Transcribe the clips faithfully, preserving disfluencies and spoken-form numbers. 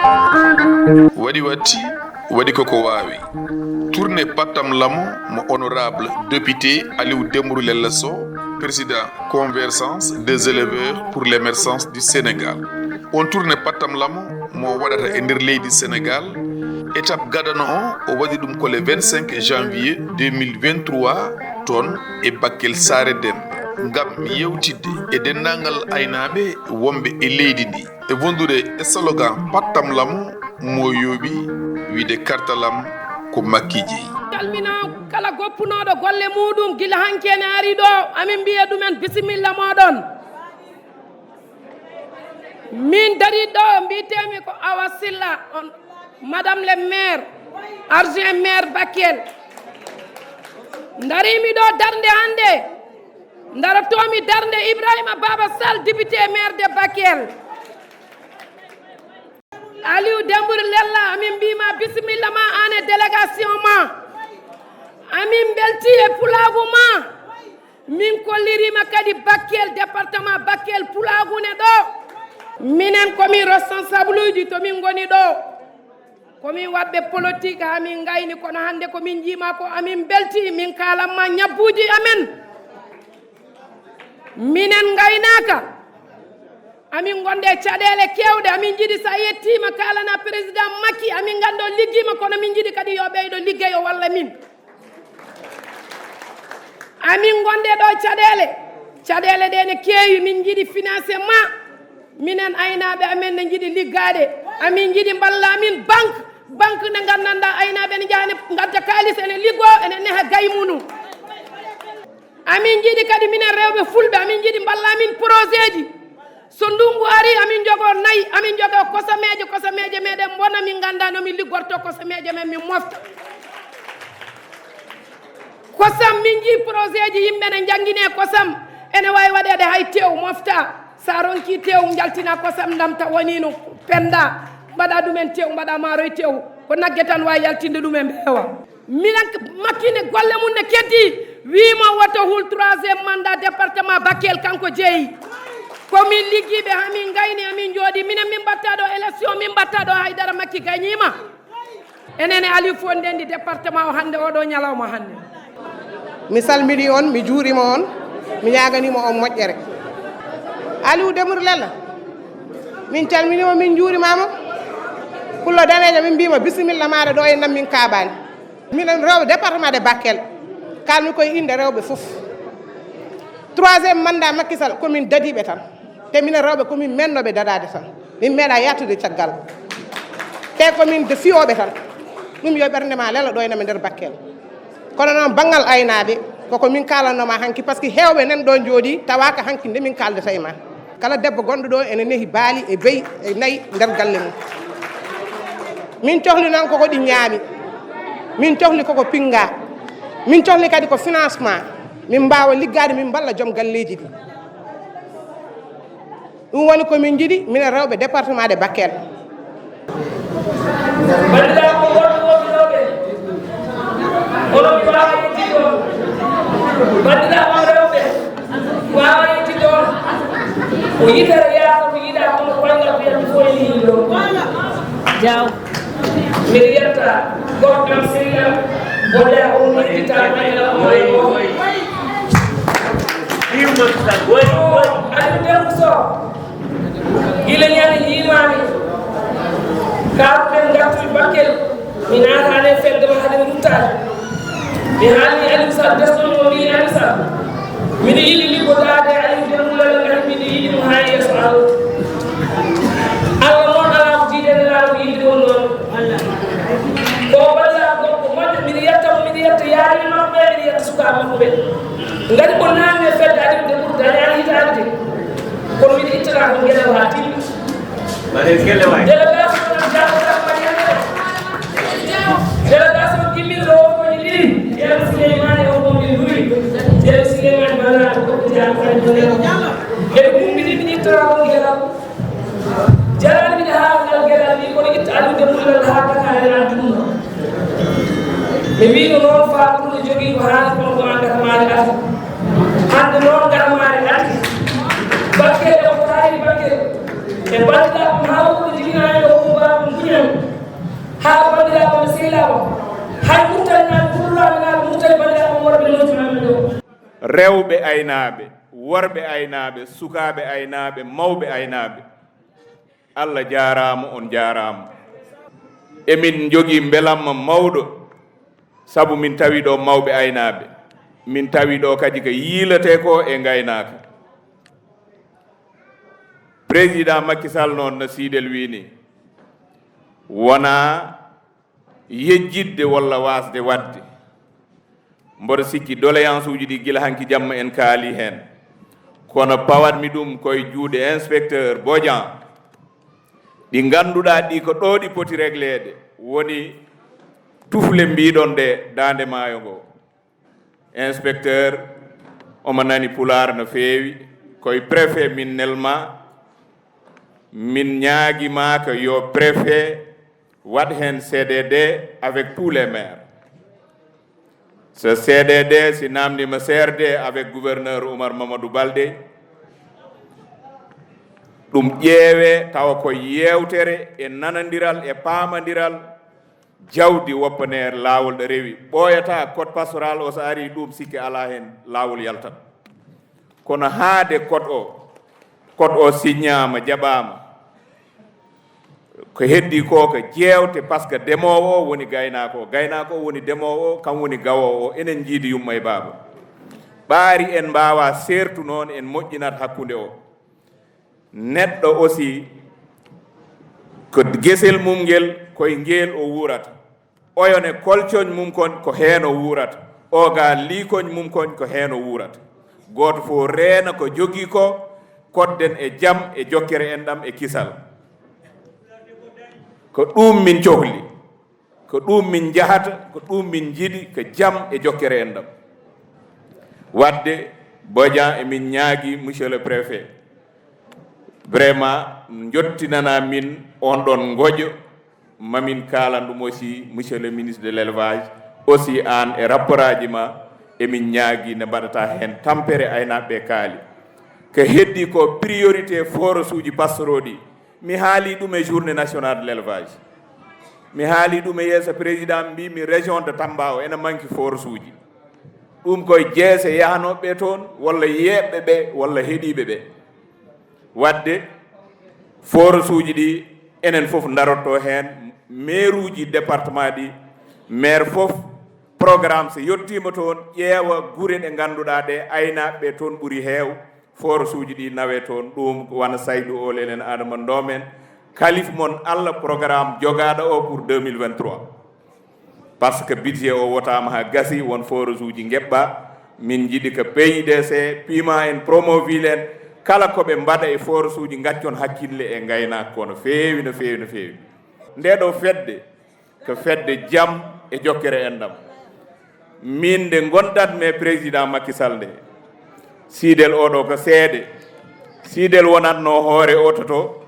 Waɗi watti, waɗi koko waawi. Tournée pattam lamo mo honorable député Aliou Dembourou Lella Sow, président convergence des éleveurs pour l'émergence du Sénégal. On tournée pattam lamo mo waɗata e nder leydi Sénégal. Étape gadano o, o waɗi ɗum ko le vingt-cinq janvier deux mille vingt-trois, toon e Bakel Saare Demba, ngam yewtidde e denndaangal aynaaɓe wonɓe e leydi ndi. E wondude e slogan pattam lamo mo yooɓi, wiide kartalam ko Makki jeyi. Calmina kala goppunooɗo golle muuɗum gila hanki ene ari ɗo, amin mbiya ɗumen bisimilla mooɗon. Min dariɗo mbiyetemi ko Awa Silla, on Madame le maire, adjoint maire Bakel. Darimi ɗo darnde hannde, darotomi darnde Ibrahima Baba Sall, député maire de Bakel. Aliou Dembourou Lella, amin mbima bisimilla ma an e délégation ma. Amin belti e pulaagu ma. Min kollirima kadi Bakel, département Bakel pulaagu ne ɗo. Minen komin responsable uji to min ngoni ɗo. Komin waɗɓe politique ha min ngayni, kono hannde ko min njiima ko amin belti, min kaalanma ñabbuuji amen. Minen ngaynaaka, amin ngonde e caɗeele keewɗe, amin njiɗi so a yettiima kaalana président Macky, amin ngannda o liggiima, kono min njiɗi kadi yo ɓeydo liggey o walla min. Amin ngonde ɗo caɗeele, caɗeele ɗe ne keewi, min njiɗi financement. Minen aynaaɓe amen ne njiɗi liggaade, amin njiɗi mballa amin banque, banque nde nganndanɗaa aynaaɓe ne njaha ne ngadda kaalis, ene liggoo, ene neha gay munu. Amin njiɗi kadi minen rewɓe fulɓe, amin njiɗi mballa amin projet ji. So ndunngu ari, amin njogoo nayi, amin njogoo kosameeje, kosameeje meɗen mbona, min ngannda no min liggorto kosameeje men, min mofta. Kosam, min njii projet ji yimɓe ne njanngine kosam, ene waawi waɗeede hay tew mofta. So a ronkii tew, njaltina kosam, ndamta wonii no pennda, mbaɗa ɗumen tew, mbaɗa maaroy tew, ko nagge tan waawi yaltinde ɗum e mbeewa. Miɗen makkine golle mum ne keddi, wiimo woto hul troisième mandat département Bakel kanko jeeyi. Ko min liggiiɓe, hamin ngayni, hamin njooɗi, minen min mbatta ɗo élection, min mbatta ɗo haydara, Makki gañiima. Enen e Aliou fof ndendi département o hannde, oɗo ñalawma hannde. Mi salmini on, mi juurima on, mi ñaganima on moƴƴere. Aliou Dembourou Lella, min calminima, min juurimama. Pullo danejo, min mbima bisimilla maɗa ɗo e nam min kaɓani. Minen rewɓe département de Bakel, kalmi koye inde rewɓe fof. Troisième mandat Macky Sall, komin dadiɓe tan. Te minen rewɓe komin mennoɓe dadade tan. Min meeɗa yaltude caggal. Te komin de fiyoɓe tan. Ɗum yo ɓernde ma lelo ɗo ene nder Bakel. Kono noon banngal aynaaɓe, koko min kaalannoma hanki, parce que heewɓe nan ɗo njooɗi, tawa ko hanki nde min kaaldata e ma. Kala debbo gonɗo ɗo ene nehi baali e beyi e nayi nder galle mum. Min cohli noon koko ɗi ñaami, min cohli koko pinnga, min cohli kadi ko financement, min mbaawa liggaade, min mballa joom galleeji ɗi. Ɗum woni ko min njiɗi, minen rewɓe département de Bakel. Banndiraaɓe wonɓe wonɓe rewɓe, onon mi waawa yettude on. Banndiraaɓe am rewɓe, mi waawa yettude on. Ko yitere yaata, ko yiɗa, kono koyngal ko yalti fof e leydi ɗo. Jaw. Mbiɗa yetta goɗɗo am, sehil am, Boja, o mi yetta, o mi yetta. Aliou Dembourou Sow, gila ñande yiimaami, kaaruɗen ngartude Bakel, mi naataani e fedde ma haade mi ruttaade. Mi haalni Aliou Sall, desɗon o, mi Aliou Sall, miɗo yiɗi liggodaade e Aliou Dembourou Lalla, ngati miɗo yiɗi mo haa yeeso Allah. Allah noon alaa ko jiiɗen, alaa ko yiɗde won noon. Ko banndiraaɗo gorko moƴƴo, miɗo yetta mo, miɗo yetta yaari makko ɓe, miɗo yetta sukaaɓe makko ɓe. Ngati ko naamni e fedde Aliou Dembourou dañaani hitaande de. Kono miɗo ittata ko geɗal haa timmi. Mbaɗen gelle waay. Délégation noon jaafoɗa ko waɗi hannde o. Délégation immini ɗo wonkoji ɗiɗi. Ceerno Souleymane e wonkoji ɗiɗi. Ceerno Souleymane Bala, ko Diallo Fadi Bala. Eɓe kumbini mi ittata ko geɗal. Jaraani miɗo haala ngal geɗal ni, kono itta Aliou Dembourou Lalla haa Dakar ena ɗum. Ɓe mbiino noon Fatou no jogii ko haali kono ko an gata maari ati. Hannde noon gata maari ati. Bakkere o taari Bakkere. E banndiraaɓe maa wonɓe jibinaani ɗo ko baabam. Rewɓe aynaaɓe, worɓe aynaaɓe, sukaaɓe aynaaɓe, mawɓe aynaaɓe, Allah jaaraama, on jaaraama. Emin njogii mbelamma mawɗo, sabu min tawi ɗo mawɓe aynaaɓe, min tawi ɗo kadi ko yiiletee ko e ngaynaaka. Président Macky Sall noon, no Siidel wii ni, wonaa yejjitde walla waasde waɗde. Mboɗo sikki doléance uji ɗi gila hanki jamma en kaali heen, kono pawatmi ɗum koye juuɗe inspecteur Bodian, ɗi ngannduɗaa ɗi ko ɗo ɗi poti régleede, woni tufle mbiɗon ɗe daande maayo ngo. Inspecteur, omo nani pulaar no feewi, koye préfet min nelma, min ñaagi ma ko yo préfet waɗ heen C D D avec tous les maires. So C D D, si naamndiima C R D avec gouverneur Oumar Mamadou Baldé, ɗum ƴeewee tawa ko yeewtere e nanondiral e paamondiral jawdi woppaneeri laawol ɗo rewi. Ɓooyataa code pastoral o, so arii ɗum sikke alaa heen laawol yaltat. Kono haade code o, code o siññaama, jaɓaama, ko heddii ko ko jeewte, par ce que demoowo o woni gaynaako o, gaynaako o woni demoowo o, kam woni gawoowo o. Enen njiidi yumma e baaba. Ɓaari en mbaawa seertu noon, en moƴƴinat hakkunde o. Neɗɗo aussi, ko gesel mum ngel, koye ngel o wuurata. Oyon e kolcoñ mum kon, ko heen o wuurata. O ga liikoñ mum kon, ko heen o wuurata. Gooto fof reena ko jogii ko, kodden e jam e jokkere enɗam e kisal. Ko ɗum min cohli, ko ɗum min njahata, ko ɗum min njiɗi, ko jam e jokkere enɗam. Waɗde, Bodian, emin ñaagi, monsieur le préfet, vraiment, njottinana min on ɗon ngoƴo, mamin kaalan ɗum aussi, monsieur le ministre de l'élevage, aussi aan e rapport aji ma, emin ñaagi nde mbaɗata heen tampere aynaaɓe ɓe kaali. Ko heddii ko priorité forage uji pastoraux ɗi. Mi haali ɗum e journée nationale de l'élevage. Mi haali ɗum e yeeso président, mbimi région de Tamba o ene manque forage uji. Ɗum koye jeese yahanooɓe toon, walla yeeɓɓe ɓe, walla heɗiiɓe ɓe. Waɗde, forage uji ɗi, enen fof darotto heen, maire uji département ɗi, maire fof, programme so yettiima toon, ƴeewa gure ɗe ngannduɗaa ɗe aynaaɓe ɓe toon ɓuri heew, forage uji ɗi nawe toon. Ɗum ko wano Saydou o, Lelen Adama Ndomen, kalif mon Allah, programme jogaaɗo o pour deux mille vingt-trois. Par ce que budget o wotaama haa gasi, won forage uji ngeɓɓa. Min njiɗi ko P I D C, Pima en, Promoville en, kala ko ɓe mbaɗa e forage uji, ngaccon hakkille e ngaynaaka ko no feewi, no feewi, no feewi. Nde ɗo fedde, ko fedde jam e jokkere enɗam. Min nde ngondatmi e président Macky Sall nde, Siidel oɗo ko seede. Siidel wonatno hoore oto to,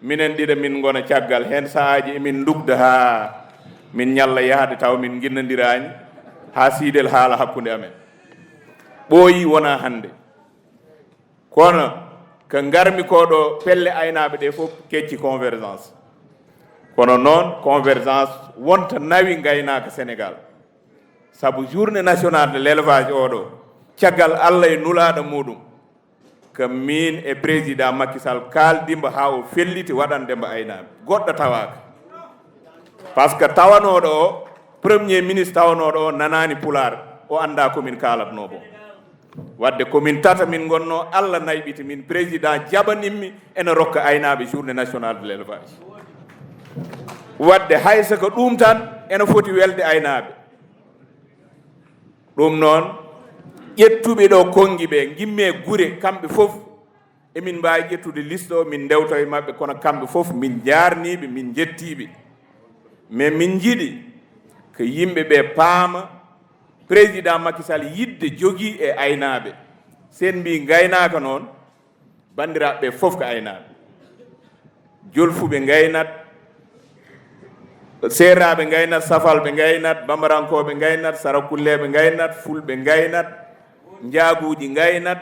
minen ɗiɗo min ngona caggal. Heen sahaaji emin ndugda haa min ñalla yahde taw min nginnondiraani, haa Siidel haala hakkunde amen. Ɓooyi wona hannde. Kono ko ngarmi ko ɗo, pelle aynaaɓe ɗe fof kecci convergence. Kono noon, convergence wonta nawi ngaynaaka Sénégal. Sabu journée nationale de l'élevage oɗo, caggal Allah e nulaaɗo muɗum, ko min e président Macky Sall kaaldimba haa o felliti waɗandemba aynaaɓe. Goɗɗo tawaaka. Par ce que tawanooɗo o, premier ministre tawanooɗo o nanaani pulaar, o anndaa ko min kaalatnoo bon. Waɗde ko min tata min ngonnoo, Allah nayɓiti min, président jaɓanimmi ene rokka aynaaɓe journée nationale de l'élevage. Waɗde hay so ko ɗum tan, ene foti welde aynaaɓe. Ɗum noon, ƴettuɓe ɗo konngi ɓe, ngimmee gure, kamɓe fof, emin mbaawi ƴettude liste o, min ndewta e maɓɓe, kono kamɓe fof min njaarniiɓe, min njettiiɓe. Mais min njiɗi ko yimɓe ɓe paama président Macky Sall yiɗde jogii e aynaaɓe. Sen mbii ngaynaaka noon, banndiraaɓe ɓe fof ko aynaaɓe. Jolfuɓe ngaynat, Seeraaɓe ngaynat, Safalɓe ngaynat, Bambarankooɓe ngaynat, Sarakulleeɓe ngaynat, Fulɓe ngaynat, Njaaguuji ngaynat.